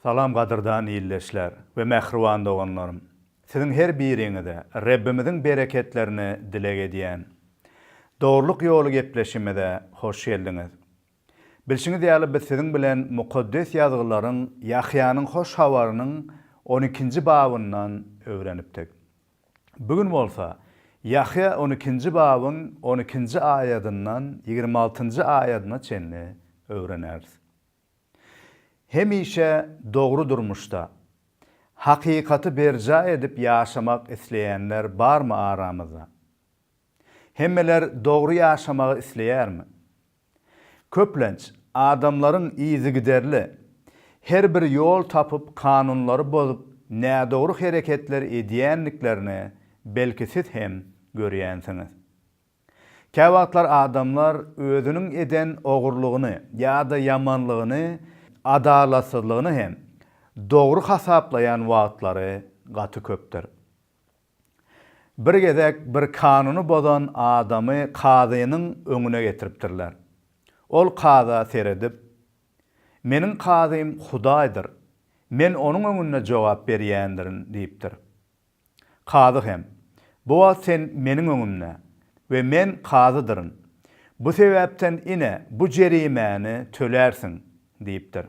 Salam gadyrdan ildeşler we mähriban doganlarym! Siziň her biriňize Rebbimiziň bereketlerini dileg edýän. Dogrulyk ýoly gepleşimize hoş geldiňiz. Bilşiňiz ýaly biz siziň bilen Mukaddes Ýazgylaryň Ýahýanyň Hoş Habarynyň on ikinji babyndan öwrenipdik. Bu gün bolsa Ýahýa on ikinji babyň on ikinji aýadyndan 20 altynjy aýadyna çenli öwreneris. Hemişe dogry durmuşda, hakykaty berjaý edip ýaşamak isleýänler barmy aramyzda? Hemmeler dogry ýaşamagy isleýärmi? Köplenç, adamlaryň yzygiderli, her bir ýol tapyp kanunlary bozup nädogry hereketler edýändiklerini belki siz hem görýänsiňiz. Käwagtlar adamlar özüniň eden ogurlygyny ýa-da ýamanlygyny, adalatsyzlygyny hem dogry hasaplaýan wagtlary gaty köpdür. Bir gezek bir kanuny bozan adamy kazynyň öňüne getiripdirler. Ol kaza seredip, Meniň kazym Hudaýdyr, men onuň öňünde jogap berýändirin diýipdir. Kazy hem, Bu wagt sen meniň öňümde we men kazydyryn. Bu sebäpden ine, bu jerimäni tölärsiň diýipdir.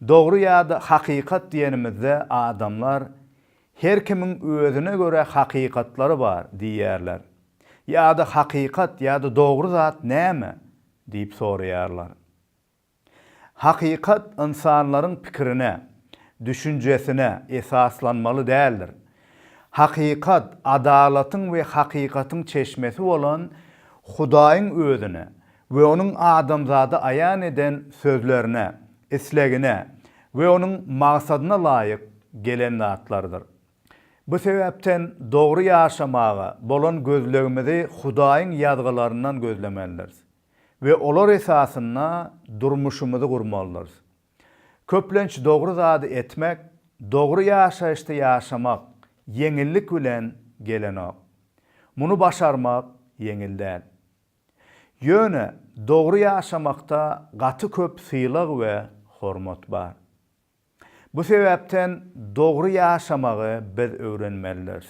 Dogry ýa-da hakykat diýenimizde adamlar, Her kimiň özüne görä hakykatlary bar diýýärler. Ýa-da hakykat ýa-da dogry zat näme? diýip soraýarlar. Hakykat ynsanlaryň pikirine, düşünjesine esaslanmaly däldir. Hakykat, adalatyň we hakykatyň çeşmesi bolan Hudaýyň Özüne we Onuň adamzada aýan eden sözlerine, islegine we Onuň maksadyna laýyk gelen zatlardyr. Bu sebäpden dogry ýaşamaga bolan gözlegimizi Hudaýyň Ýazgylaryndan gözlemelidiris. We olar esasynda durmuşymyzy gurmalydyrys. Köplenç dogry zady etmek, dogry ýaşaýyşda ýaşamak ýeňillik bilen gelenok. Muny başarmak ýeňil däl. Ýöne dogry ýaşamakda gaty köp sylag we hormat bar. Bu sebäpden dogry ýaşamagy biz öwrenmelidiris.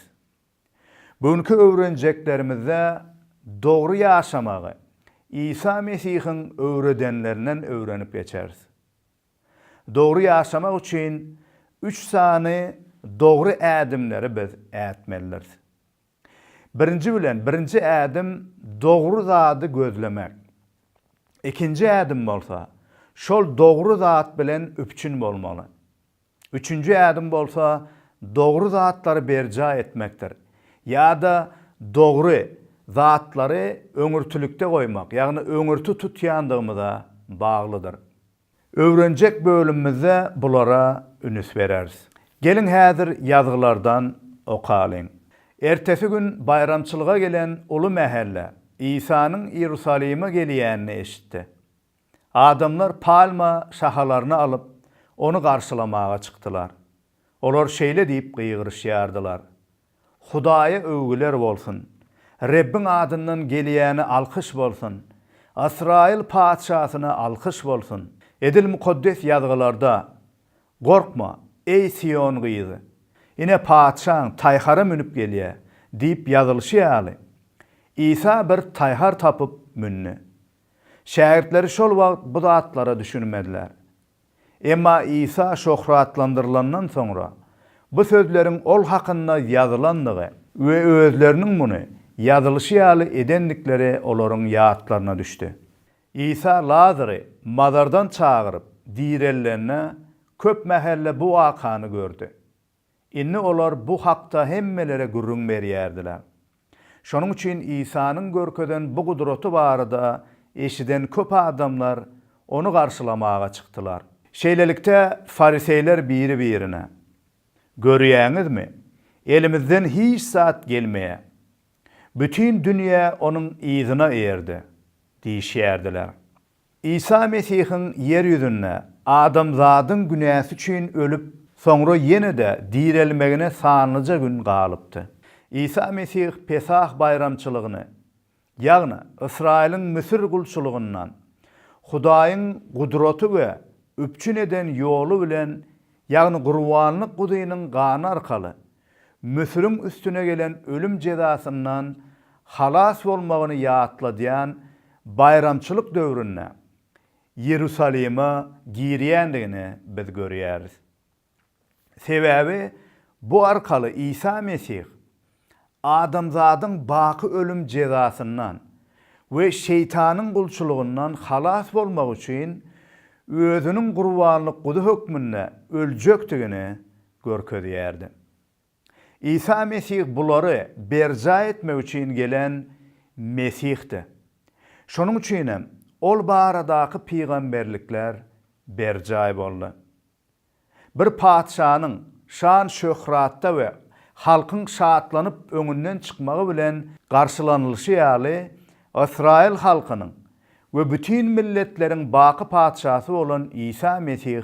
Bu günki öwrenjeklerimizde dogry ýaşamagy Isa Mesihiň öwredenlerinden öwrenip geçeris. Dogry ýaşamak üçin üç sany dogry ädimleri biz ätmelidiris. Birinji bilen birinji ädim dogry zady gözlemek. Ikinji ädim bolsa şol dogry zat bilen üpjün bolmaly. Üçünji ädim bolsa dogry zatlary berjaý etmekdir. Ýa-da dogry zatlary öňürtilikde goýmak, ýagny öňürti tutýandygymyza baglydyr. Öwrenjek bölümimizde bulara ünüs bereris. Geliň häzir ýazgylardan okalyň. Ertesi gün baýramçylyga gelen uly mähelle Isanyň Iýerusalime gelýänini eşitdi. Adamlar palma şahalaryny alyp, ony garşylamaga çykdylar. Olar şeýle diýip gygyryşýardylar, Hudaýa öwgüler bolsun! Rebbiň adyndan gelýäne alkyş bolsun! Ysraýyl patyşasyna alkyş bolsun! Edil Mukaddes Ýazgylarda, Gorkma, eý Sion gyzy! Ine, patyşaň taýhara münüp gelýär diýip ýazylyşy ýaly, Isa bir taýhar tapyp mündi. Şägirtleri şol wagt bu zatlara düşünmediler. Emma Isa şöhratlandyrylandan soňra, bu sözleriň Ol hakynda ýazylandygy we özleriniň muny ýazylyşy ýaly edendikleri olaryň ýatlaryna düşdi. Isa Lazary mazardan çagyryp direldende, köp mähelle bu wakany gördi. Indi olar bu hakda hemmelere gürrüň berýärdiler. Şonuň üçin Isanyň görkezen bu gudraty barada eşiden köp adamlar Ony garşylamaga çykdylar. Şeýlelikde, fariseýler biri-birine, Görýäňizmi, elimizden hiç zat gelmeýär. Bütin dünýä Onuň yzyna eýerdi diýişýärdiler. Isa Mesihiň ýer ýüzünde adamzadyň günäsi üçin ölüp, soňra ýene-de direlmegine sanlyja gün galypdy. Isa Mesih Pesah baýramçylygyny, ýagny Ysraýylyň Müsür gulçulygyndan Hudaýyň gudraty we. üpjün eden ýoly bilen, ýagny gurbanlyk guzynyň gany arkaly Müsüriň üstüne gelen ölüm jezasyndan halas bolmagyny ýatladýan baýramçylyk döwründe Iýerusalime girýändigini biz görýäris. Sebäbi bu arkaly Isa Mesih adamzadyň baky ölüm jezasyndan we şeýtanyň gulçulygyndan halas bolmagy üçin Özüniň gurbanlyk guzy hökmünde öljekdigini görkezýärdi. Isa Mesih bulary berjaý etmek üçin gelen Mesihdi. Şonuň üçinem Ol baradaky pygamberlikler berjaý boldy. Bir patyşanyň şan-şöhratda we halkyň şatlanyp öňünden çykmagy bilen garşylanylyşy ýaly, ysraýyl halkynyň we bütin milletleriň baky Patyşasy bolan Isa Mesih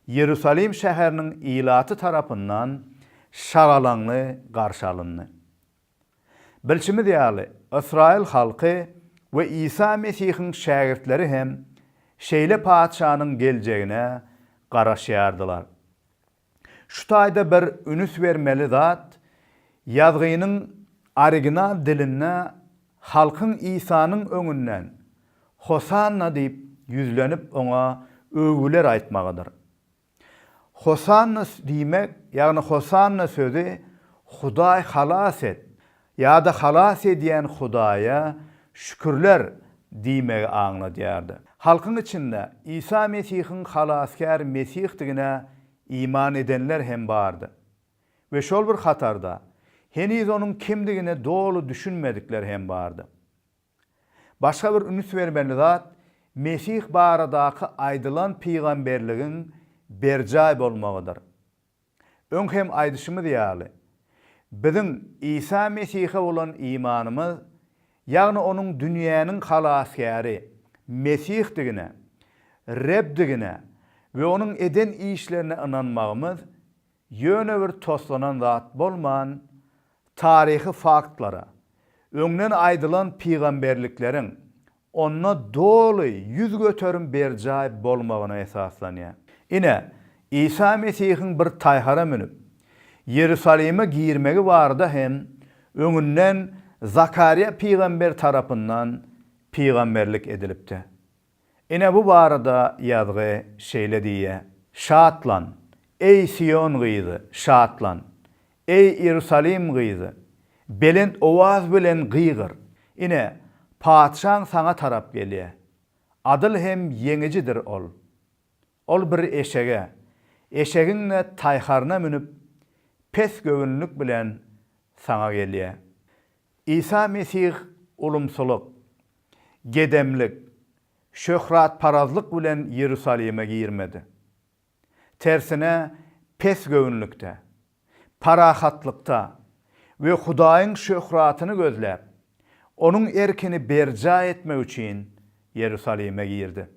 Iýerusalim şäheriniň ilaty tarapyndan şagalaňly garşy alyndy. Bilşimiz ýaly, ysraýyl halky we Isa Mesihiň şägirtleri hem şeýle patyşanyň geljegine garaşýardylar. Şu taýda bir ünüs bermeli zat, ýazgynyň original dilinde halkyň Isanyň öňünden Hosanna diýip ýüzlenip oňa öwgüler aýtmagydyr. Hosanna diýmek, ýagny Hosanna sözi Hudaý halas et ýa-da halas edýän Hudaýa şükürler diýmegi aňladýardy. Halkyň içinde Isa Mesihiň Halasgär Mesihdigine iman edenler hem bardy we şol bir hatarda heniz Onuň kimdigine doly düşünmedikler hem bardy. Başga bir üns bermeli zat, Mesih baradaky aýdylan pygamberligiň berjaý bolmagydyr. Öň hem aýdyşymyz ýaly, biziň Isa Mesihe bolan imanymyz, ýagny Onuň dünýäniň Halasgäri, Mesihdigine, Rebdigine we Onuň eden işlerine ynanmagymyz ýöne bir toslanan zat bolman, taryhy faktlara, öňden aýdylan pygamberlikleriň onda doly 100% berjaý bolmagyna esaslanýar. Ine, Isa Mesihiň bir taýhara münüp, Iýerusalime girmegi barada hem öňünden Zakarýa pygamber tarapyndan pygamberlik edilipdi. Ine bu barada ýazgy şeýle diýýär, Şatlan, eý Sion gyzy, şatlan, eý Iýerusalim gyzy, belent owaz bilen gygyr! Ine, patyşaň saňa tarap gelýär. Adyl hem ýeňijidir ol. Ol bir eşege, eşegiň-de taýharyna münüp, pes göwünlik bilen saňa gelýär. Isa Mesih ulumsylyk, gedemlik, şöhratparazlyk bilen Iýerusalime girmedi. Tersine, pesgöwünlikde, parahatlykda we Hudaýyň şöhratyny gözläp, Onuň erkini berjaý etmek üçin Iýerusalime girdi.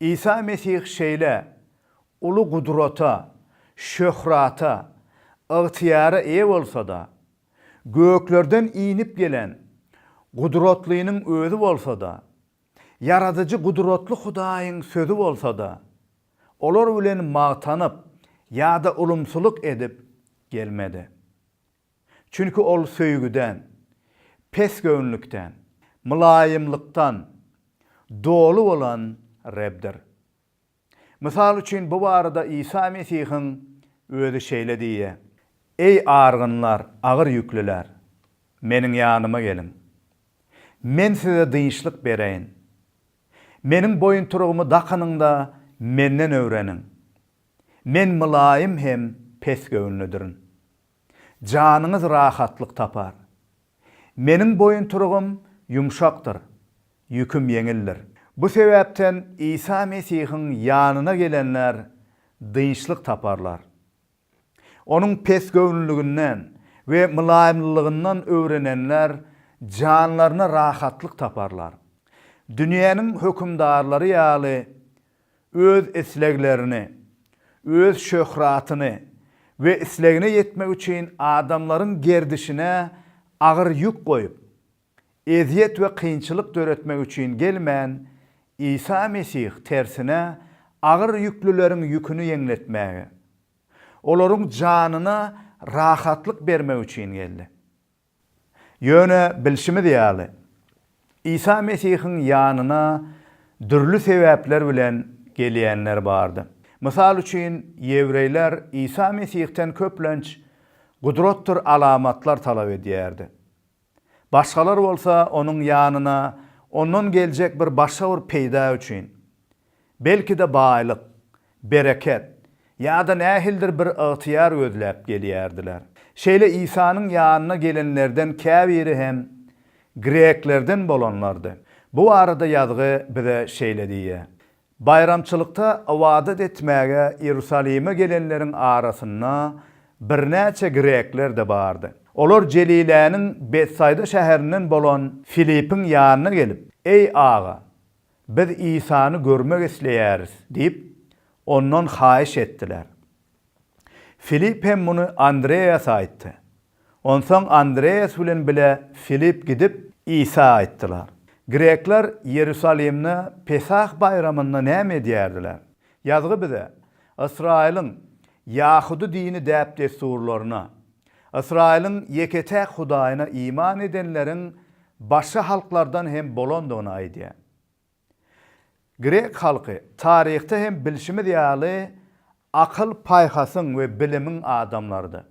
Isa Mesih şeýle uly gudrata, şöhrata, ygtyýara eýe bolsa-da, göklerden inip gelen Gudratlynyň Özi bolsa-da, Ýaradyjy gudratly Hudaýyň Sözi bolsa-da, olar bilen magtanyp ýa-da ulumsylyk edip gelmedi. Çünki Ol söýgüden, pesgöwünlikden, mylaýymlykdan doly bolan Rebdir. Mysal üçin, bu barada Isa Mesihiň Özi şeýle diýýär, Eý, argynlar, agyr ýüklüler, Meniň ýanyma geliň. Men size dynçlyk bereýin. Meniň boýuntyrygymy dakynyň-da, Menden öwreniň. Men mylaýym hem pesgöwünlidirin. Janyňyz rahatlyk tapar. Meniň boýuntyrygym ýumşakdyr, ýüküm ýeňildir. Bu sebäpden Isa Mesihiň ýanyna gelenler dynçlyk taparlar. Onuň pesgöwünliginden we mylaýymlylygyndan öwrenenler janlaryna rahatlyk taparlar. Dünýäniň hökümdarlary ýaly öz isleglerini, öz şöhratyny we islegine ýetmek üçin adamlaryň gerdişine agyr ýük goýup, ezýet we kynçylyk döretmek üçin gelmän, Isa Mesih tersine. agyr ýüklüleriň ýüküni ýeňletmäge, olaryň janyna rahatlyk bermek üçin geldi. Ýöne bilşimiz ýaly, Isa Mesihiň ýanyna dürli sebäpler bilen gelýänler bardy. Mysal üçin, ýewreýler Isa Mesihden köplenç gudratdyr alamatlar talap edýärdi. Başgalar bolsa onuň ýanyna ondan geljek bir başga bir peýda üçin, belki-de baýlyk, bereket ýa-da nähilidir bir ygtyýar gözläp gelýärdiler. Şeýle Isanyň ýanyna gelenlerden käbiri hem greklerden bolanlardy. Bu barada Ýazgy bize şeýle diýýär, Baýramçylykda ybadat etmäge Iýerusalime gelenleriň arasynda birnäçe grekler-de bardy. Olar Jeliläniň Betsaýda şäherinden bolan Filipiň ýanyna gelip, Eý, aga! Biz Isany görmek isleýäris diýip, ondan haýyş etdiler. Filip hem muny Andreasa aýtdy. Onsoň Andreas bilen bile Filip gidip, Isa aýtdylar. Grekler Iýerusalimde Pesah baýramynda näme edýärdiler? Ýazgy bize Ysraýylyň ýahudy dini däp-dessurlaryna, Ysraýylyň ýeke-täk Hudaýyna iman edenleriň başga halklardan hem bolandygyny aýdýar. Grek halky taryhda hem bilşimiz ýaly akyl-paýhasyň we bilimiň adamlarydy.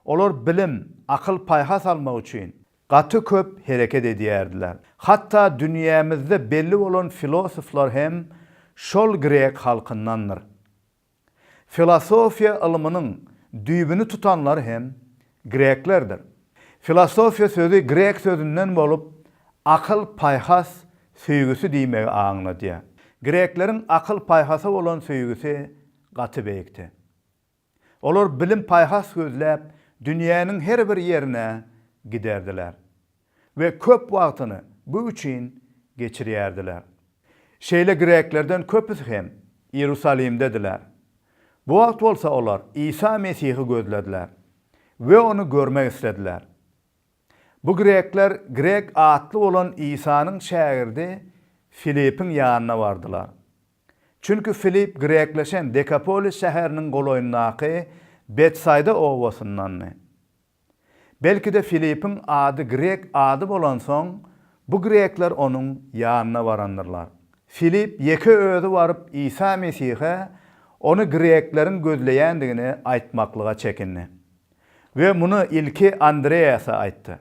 Olar bilim, akyl-paýhas almak üçin gaty köp hereket edýärdiler. Hatda dünýämizde belli bolan filosoflar hem şol grek halkyndandyr. Filosofiýa ylmynyň düýbüni tutanlar hem greklerdir. Filosofiýa sözi grek sözünden bolup, akyl-paýhas söýgüsi diýmegi aňladýar. Grekleriň akyl-paýhasa bolan söýgüsi gaty beýikdi. Olar bilim-paýhas gözläp dünýäniň her bir ýerine giderdiler. We köp wagtyny bu üçin geçirýärdiler. Şeýle greklerden köpüsi hem Iýerusalimdediler. Bu wagt bolsa olar Isa Mesihi gözlediler we Ony görmek islediler. Bu grekler grek atly bolan Isanyň şägirdi Filipiň ýanyna bardylar. Çünki Filip grekleşen Dekapolis şäheriniň golaýyndaky Betsaýda obasyndandy. Belki-de Filipiň ady grek ady bolansoň, bu grekler onuň ýanyna barandyrlar. Filip ýeke özi baryp Isa Mesihe ony grekleriň gözleýändigini aýtmaklyga çekindi. We muny ilki Andreasa aýtdy.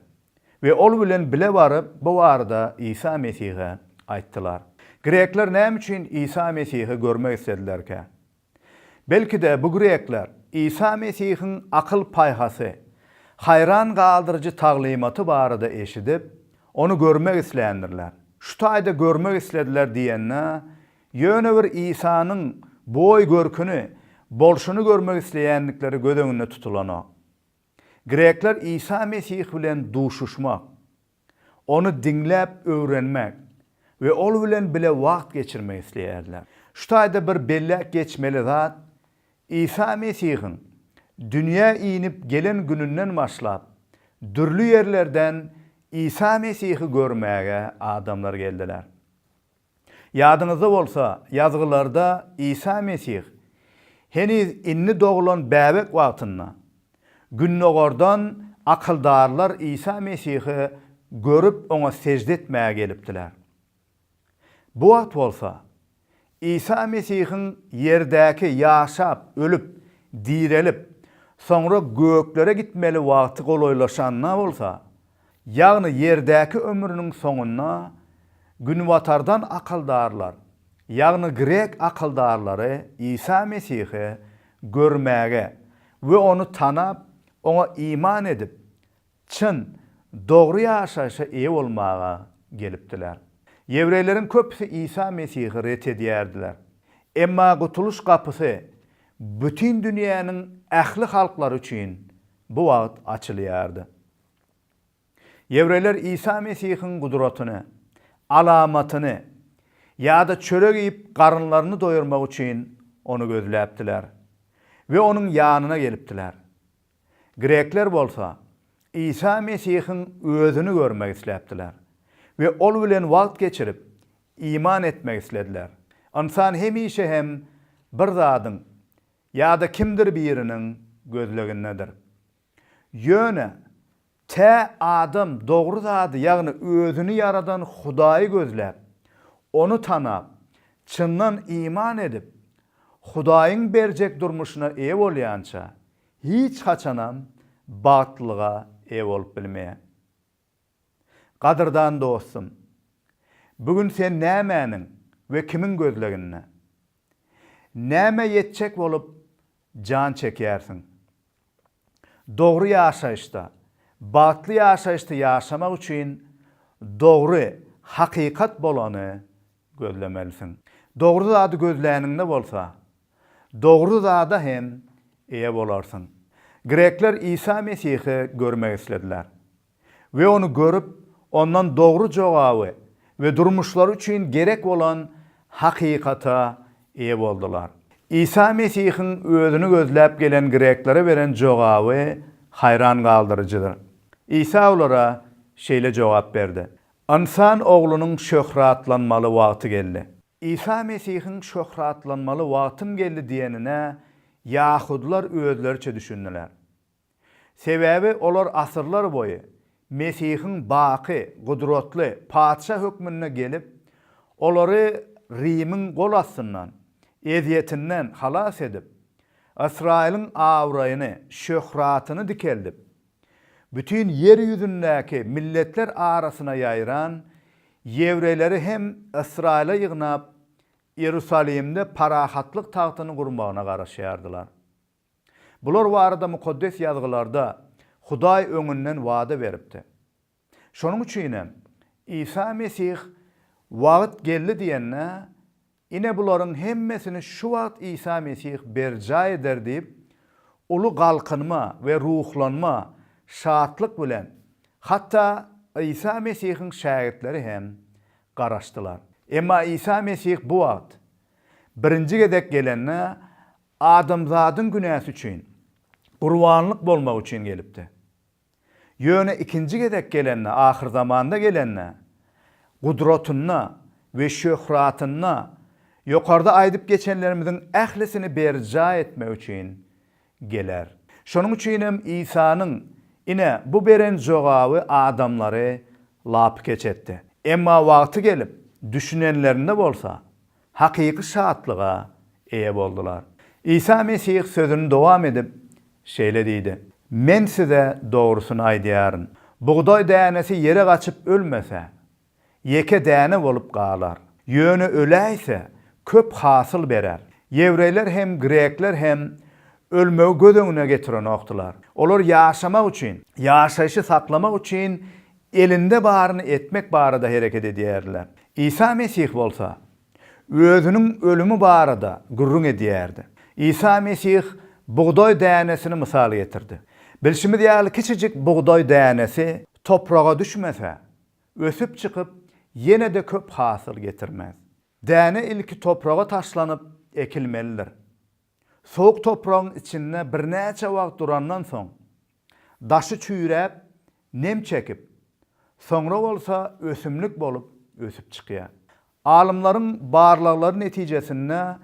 We ol bilen bile baryp bu barada Isa Mesihe aýtdylar. Grekler näme üçin Isa Mesihi görmek isledilerkä? Belki-de, bu grekler Isa Mesihiň akyl-paýhasy, haýran galdyryjy taglymaty barada eşidip, ony görmek isländirler. Şu taýda görmek islediler diýende, ýöne bir Isanyň boý-görküni, bolşuny görmek isleýändikleri göz öňünde tutulanok. Grekler Isa Mesih bilen duşuşmak, Ony diňläp öwrenmek we Ol bilen bile wagt geçirmek isleýärdiler. Şu taýda bir belläp geçmeli zat, Isa Mesihiň dünýä inip gelen gününden başlap, dürli ýerlerden Isa Mesihi görmäge adamlar geldiler. Ýadyňyzda bolsa, Ýazgylarda Isa Mesih heniz indi doglan bäbek wagtynda, gündogardan akyldarlar Isa Mesihi görüp oňa sežde etmäge gelipdiler. Bu wagt bolsa, Isa Mesihiň ýerdäki ýaşap, ölüp, direlip, soňra göklere gitmeli wagty golaýlaşanda bolsa, Ýagny ýerdäki ömrüniň soňunda Günbatardan akyldarlar, ýagny grek akyldarlary Isa Mesihi görmäge we Ony tanap, Oňa iman edip, çyn, dogry ýaşaýşa eýe bolmaga gelipdiler. Ýewreýleriň köpüsi Isa Mesihi ret edýärdiler. Emma gutulyş gapysy bütin dünýäniň ähli halklary üçin bu wagt açylýardy. Ýewreýler Isa Mesihiň gudratyny, alamatyny ýa-da çörek iýip garynlaryny doýurmak üçin ony gözläpdiler we onuň ýanyna gelipdiler. Grekler bolsa Isa Mesihiň özüni görmek isläpdiler we ol bilen wagt geçirip, iman etmek islediler. Ynsan hemişe hem bir zadyň ýa-da kimdir biriniň gözlegindedir. Ýöne tä adam dogry zady, ýagny özüni ýaradan Hudaýy gözläp, Ony tanap, çyndan iman edip, Hudaýyň berjek durmuşyna eýe bolýança, hiç haçanam bagtlylyga eýe bolup bilmeýär. Gadyrdan dostum! Bu gün sen nämäniň we kimiň gözleginde? Nämä ýetjek bolup jan çekýärsiň? Dogry ýaşaýyşda, bagtly ýaşaýyşda ýaşamak üçin dogry, hakykat bolany gözlemelisiň. Dogry zady gözläniňde bolsa, dogry zada hem eýe bolarsyň. Grekler Isa Mesihi görmek islediler. We ony görüp, ondan dogry jogaby we durmuşlary üçin gerek bolan hakykata eýe boldular. Isa Mesihiň özüni gözläp gelen greklere beren jogaby haýran galdyryjydyr. Isa olara şeýle jogap berdi, Ynsan Oglunyň şöhratlanmaly wagty geldi. Isa Mesihiň şöhratlanmaly wagtym geldi diýenine ýahudylar özleriçe düşündiler. Sebäbi olar asyrlar boýy Mesihiň baky, gudratly Patyşa hökmünde gelip, olary Rimiň gol astyndan, ezýetinden halas edip, Ysraýylyň abraýyny, şöhratyny dikeldip, bütin ýer ýüzündäki milletler arasyna ýaýran ýewreýleri hem Ysraýyla ýygnap, Iýerusalimde parahatlyk tagtyny gurmagyna garaşýardylar. Bular barada Mukaddes Ýazgylarda Hudaý öňünden wada beripdi. Şonuň üçin hem, Isa Mesih Wagt geldi diýende, ine bularyň hemmesini şu wagt Isa Mesih berjaý eder diýip, uly galkynma we ruhlanma, şatlyk bilen, hatda Isa Mesihiň şägirtleri hem garaşdylar. Emma Isa Mesih bu wagt, birinji gezek gelende, Adamzadyň günäsi üçin gurbanlyk bolmak üçin gelipdi. Ýöne ikinji gezek gelende, ahyrzamanda gelende, gudratynda we şöhratynda ýokarda aýdyp geçenlerimiziň ählisini berjaý etmek üçin geler. Şonuň üçin hem Isanyň, ine, bu beren jogaby adamlary lapykeç etdi. Emma wagty gelip, düşünenlerinde bolsa, hakyky şatlyga eýe boldular. Isa Mesih sözüni dowam edip, şeýle diýdi, Men size dogrusyny aýdýaryn, bugdaý dänesi ýere gaçyp ölmese, ýeke däne bolup galar. Ýöne öläýse, köp hasyl berer. Ýewreýler hem, grekler hem ölmegi göz öňüne getirenokdylar. Olar ýaşamak üçin, ýaşaýşy saklamak üçin elinde baryny etmek barada hereket edýärdiler. Isa Mesih bolsa, Özüniň ölümi barada gürrüň edýärdi. Isa Mesih bugdaý dänesini mysal getirdi. Bilşimiz ýaly, kiçijik bugdaý dänesi topraga düşmese, ösüp çykyp, ýene-de köp hasyl getirmez. Däne ilki topraga taşlanyp ekilmelidir. Sowuk topragyň içinde birnäçe wagt durandan soň, daşy çüýräp, nem çekip, soňra bolsa ösümlik bolup ösüp çykýar. Alymlaryň barlaglary netijesinde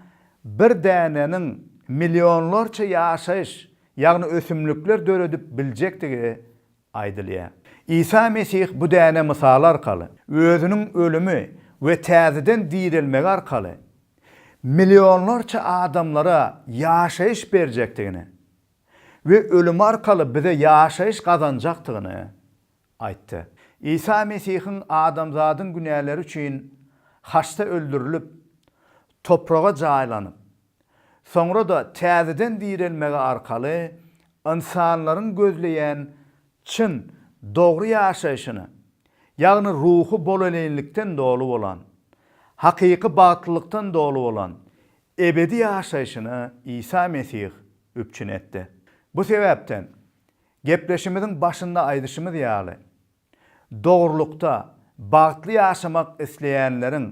bir däneniň millionlarça ýaşaýyş, ýagny ösümlikler döredip biljekdigi aýdylýar. Isa Mesih bu däne mysaly arkaly, Özüniň ölümi we täzeden direlmegi arkaly millionlarça adamlara ýaşaýyş berjekdigini we ölümi arkaly bize ýaşaýyş gazanjakdygyny aýtdy. Isa Mesihiň adamzadyň günäleri üçin haçda öldürilip, topraga jaýlanyp, soňra-da täzeden direlmegi arkaly ynsanlaryň gözleýän çyn, dogry ýaşaýşyny, ýagny ruhy bolelinlikden doly bolan, hakyky bagtlylykdan doly bolan ebedi ýaşaýşyny Isa Mesih üpjün etdi. Bu sebäpden, gepleşimiziň başynda aýdyşymyz ýaly, Dogrulykda, bagtly ýaşamak isleýänleriň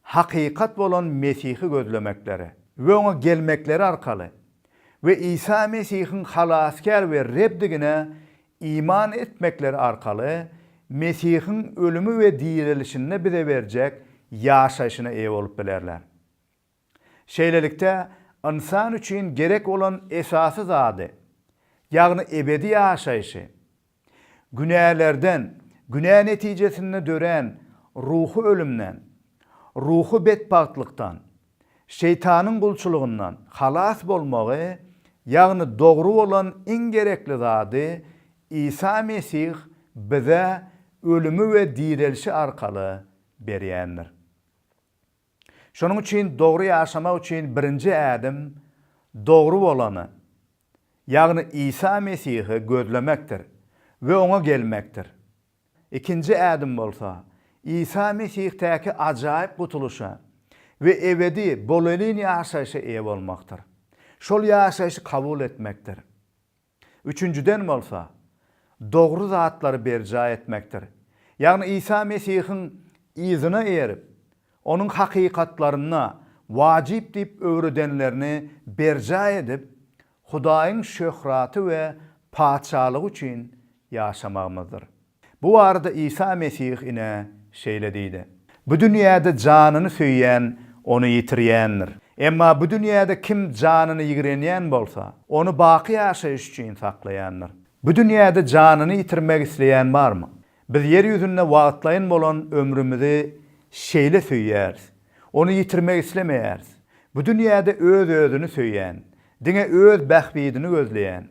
hakykat bolan Mesihi gözlemekleri we Oňa gelmekleri arkaly we Isa Mesihiň Halasgär we Rebdigine iman etmekleri arkaly Mesihiň ölümi we direlişinde bize berjek ýaşaýşyna eýe bolup bilerler. Şeýlelikde, ynsan üçin gerek bolan esasy zady, ýagny ebedi ýaşaýşy, günälerden, günä netijesinde dörän ruhy ölümden, ruhy betbagtlykdan, şeýtanyň gulçulygyndan halas bolmagy, ýagny dogry bolan iň gerekli zady Isa Mesih bize ölümi we direlişi arkaly berýändir. Şonuň üçin dogry ýaşamak üçin birinji ädim dogry bolany, ýagny Isa Mesihi gözlemekdir we Oňa gelmekdir. Ikinji ädim bolsa, Isa Mesihdäki ajaýyp gutulyşa we ebedi bolelin ýaşaýşa eýe bolmakdyr. Şol ýaşaýşy kabul etmekdir. Üçünjiden bolsa, dogry zatlary berjaý etmekdir. Ýagny Isa Mesihiň yzyna eýerip, Onuň hakykatlaryny wajyp diýip öwredenlerini berjaý edip, Hudaýyň şöhraty we Patyşalygy üçin ýaşamagymyzdyr. Bu barada Isa Mesih ine şeýle diýdi, Bu dünýäde janyny söýýän ony ýitirýändir. Emma bu dünýäde kim janyny ýigrenýän bolsa, ony baky ýaşaýyş üçin saklaýandyr. Bu dünýäde janyny ýitirmek isleýän barmy? Biz ýer ýüzünde wagtlaýyn bolan ömrümizi şeýle söýýäris. Ony ýitirmek islemeýäris. Bu dünýäde öz-özüni söýýän, diňe öz bähbidini gözleýän,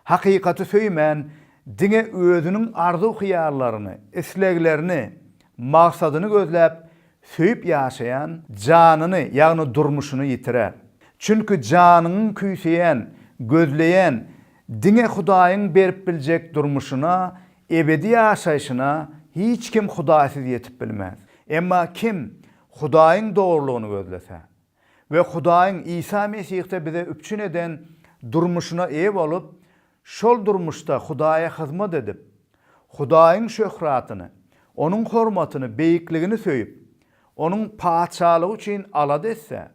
Hakykaty söýmän, diňe özüniň arzuw-hyýallaryny, isleglerini, maksadyny gözläp, söýüp ýaşaýan janyny, ýagny durmuşyny ýitirer. Çünki janyňyň küýseýän, gözleýän, diňe Hudaýyň berip biljek durmuşyna, ebedi ýaşaýşyna hiç kim Hudaýsyz ýetip bilmez. Emma kim Hudaýyň dogrulygyny gözlese, we Hudaýyň Isa Mesihde bize üpjün eden durmuşyna eýe bolup, şol durmuşda Hudaýa hyzmat edip, Hudaýyň şöhratyny, Onuň hormatyny, beýikligini söýüp, Onuň Patyşalygy üçin alada etse,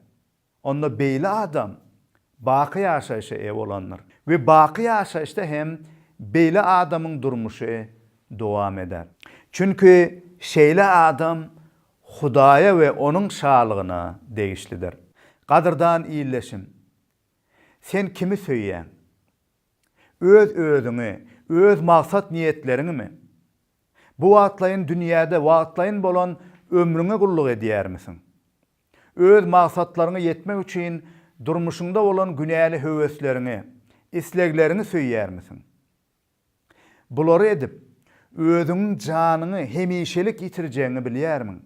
onda beýle adam baky ýaşaýşa eýe bolandyr we baky ýaşaýyşda hem beýle adamyň durmuşy dowam eder. Çünki şeýle adam Hudaýa we Onuň Şalygyna degişlidir. Gadyrdan ildeşim! Sen kimi söýýäň? Öz-özüňi, öz maksat-niýetleriňimi? Bu wagtlaýyn dünýäde wagtlaýyn bolan ömrüňe gulluk edýärmisiň? Öz maksatlaryňa ýetmek üçin durmuşyňda bolan günäli höwesleriňi, islegleriňi söýýärmisiň? Bulary edip, özüňiň janyňy hemişelik ýitirjegiňi bilýärmiň?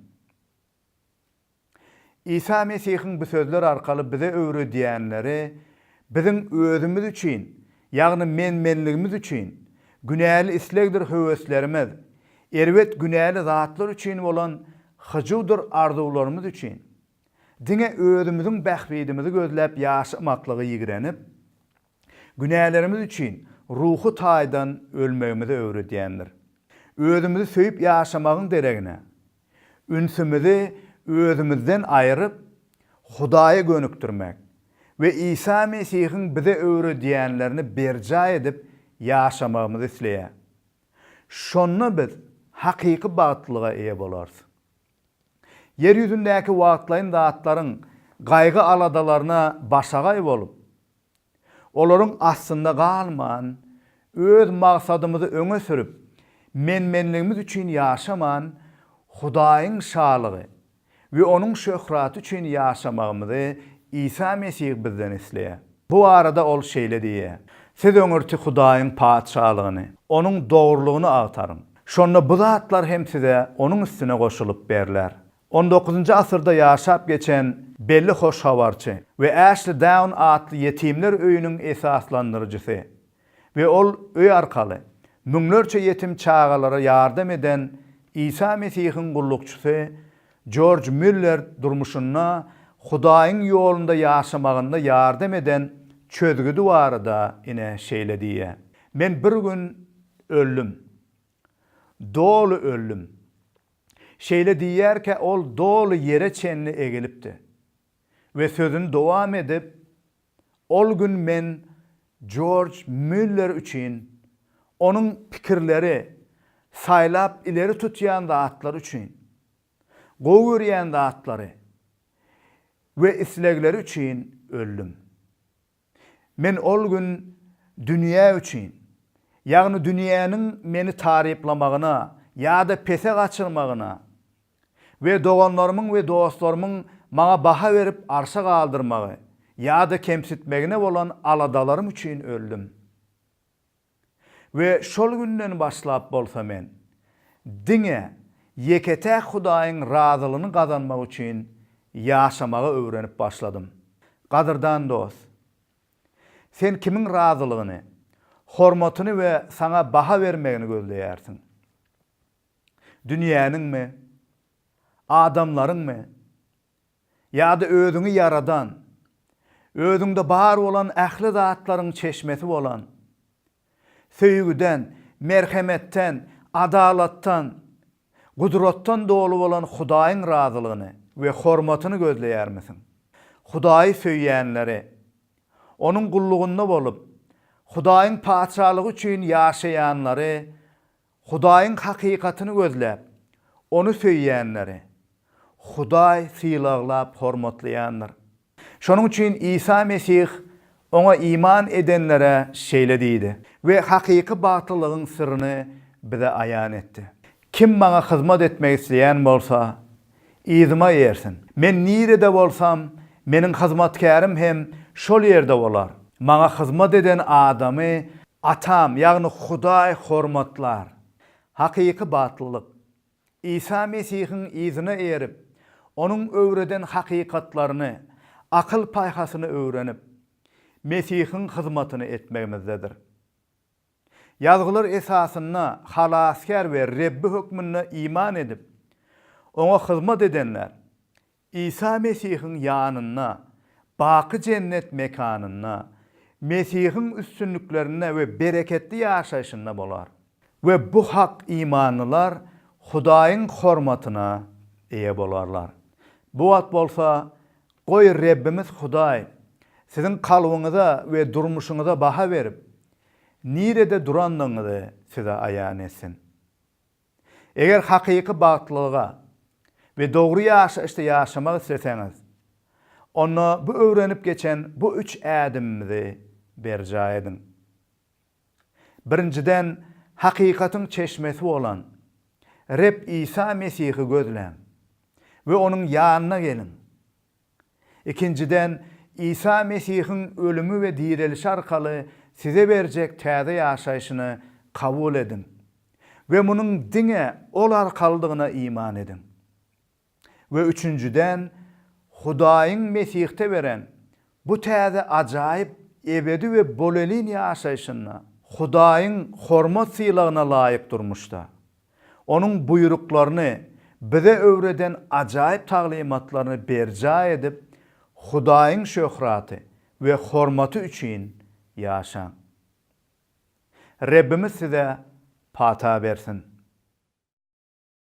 Isa Mesihiň bu sözler arkaly bize öwredýänleri biziň özümiz üçin, ýagny men-menligimiz üçin, günäli islegdir höweslerimiz, erbet günäli zatlar üçin bolan hyjuwdyr arzuwlarymyz üçin, diňe özümiziň bähbidimizi gözläp ýaşamaklygy ýigrenip, Günälerimiz üçin ruhy taýdan ölmegimizi öwredýändir. Özümizi söýüp ýaşamagyň deregine, ünsümizi özümizden aýryp, Hudaýa gönükdirmek we Isa Mesihiň bize öwredýänlerini berjaý edip ýaşamagymyzy isleýär. Şonda biz hakyky bagtlylyga eýe bolarys. Ýer ýüzündäki wagtlaýyn zatlaryň gaýgy-aladalaryna başagaý bolup, Olaryň astynda galman, öz maksadymyzy öňe sürüp, men-menligimiz üçin ýaşaman, Hudaýyň Şalygy we Onuň şöhraty üçin ýaşamagymyzy Isa Mesih bizden isleýär. Bu barada Ol şeýle diýýär, Siz öňürti Hudaýyň Patyşalygyny, Onuň dogrulygyny agtaryň. Şonda bu zatlar hem size Onuň üstüne goşulyp berler. On dokuzynjy asyrda ýaşap geçen belli hoş habarçy we Äşli Daun atly ýetimler öýüniň esaslandyryjysy we ol öý arkaly müňlerçe ýetim çagalara ýardam eden Isa Mesihiň gullukçysy Jorj Müller durmuşynda Hudaýyň ýolunda ýaşamagynda ýardam eden çözgüdi barada ine şeýle diýýär, Men bir gün öldüm. Doly öldüm. Şeýle diýýärkä ol doly ýere çenli egilipdi we sözüni dowam edip, Ol gün men Jorj Müller üçin, onuň pikirleri, saýlap ileri tutýan zatlary üçin, gowy görýän zatlary. we islegleri üçin öldüm. Men ol gün dünýä üçin, ýagny dünýäniň meni taryplamagyna ýa-da pese gaçyrmagyna we doganlarymyň we dostlarymyň maňa baha berip arşa galdyrmagy ýa-da kemsitmegine bolan aladalarym üçin öldüm. We şol günden başlap bolsa men, diňe ýeke-täk Hudaýyň razylygyny gazanmak üçin ýaşamagy öwrenip başladym. Gadyrdan dost! Sen kimiň razylygyny, hormatyny we saňa baha bermegini gözleýärsiň? Dünýäniňmi? Adamlaryňmy? Ýa-da özüňi ýaradan, özüňde bar bolan ähli zatlaryň çeşmesi bolan, söýgüden, merhemetden, adalatdan, gudratdan doly bolan Hudaýyň razylygyny we hormatyny gözleýärmisiň? Hudaýy söýýänleri, Onuň gullugynda bolup, Hudaýyň Patyşalygy üçin ýaşaýanlary Hudaýyň hakykatyny gözläp, Ony söýýänleri Hudaý sylaglap hormatlaýandyr. Şonuň üçin Isa Mesih Oňa iman edenlere şeýle diýdi we hakyky bagtlylygyň syryny bize aýan etdi, Kim Maňa hyzmat etmek isleýän bolsa, yzyma eýersin. Men nirede bolsam, Meniň hyzmatkärim hem şol ýerde bolar. Maňa hyzmat eden adamy Atam, ýagny Hudaý hormatlar. Hakyky bagtlylyk, Isa Mesihiň yzyna eýerip, Onuň öwreden hakykatlaryny, akyl-paýhasyny öwrenip, Mesihiň hyzmatyny etmegimizdedir. Ýazgylar esasynda Halasgär we Rebbi hökmünde iman edip, Oňa hyzmat edenler, Isa Mesihiň ýanynda, baky jennet mekanynda, Mesihiň üstünliklerinde we bereketli ýaşaýşynda bolar. We bu hak imanlylar Hudaýyň hormatyna eýe bolarlar. Bu wagt bolsa, goý Rebbimiz Hudaý siziň kalbyňyza we durmuşyňyza baha berip, nirede durandygyňyzy size aýan etsin. Eger hakyky bagtlylyga we dogry ýaşaýyşda ýaşamak isleseňiz, onda bu öwrenip geçen bu üç ädimimizi berjaý ediň. Birinjiden, hakykatyň çeşmesi bolan Reb Isa Mesihi gözläň we Onuň ýanyna geliň. Ikinjiden, Isa Mesihiň ölümi we direlişi arkaly size berjek täze ýaşaýşyny kabul ediň we munuň diňe Ol arkalydygyna iman ediň. We üçünjiden, Hudaýyň Mesihde beren bu täze ajaýyp ebedi we bolelin ýaşaýşynda, Hudaýyň hormat-sylagyna laýyk durmuşda, Onuň buýruklaryny, bize öwreden ajaýyp taglymatlaryny berjaý edip, Hudaýyň şöhraty we hormaty üçin ýaşaň. Rebbimiz size pata bersin!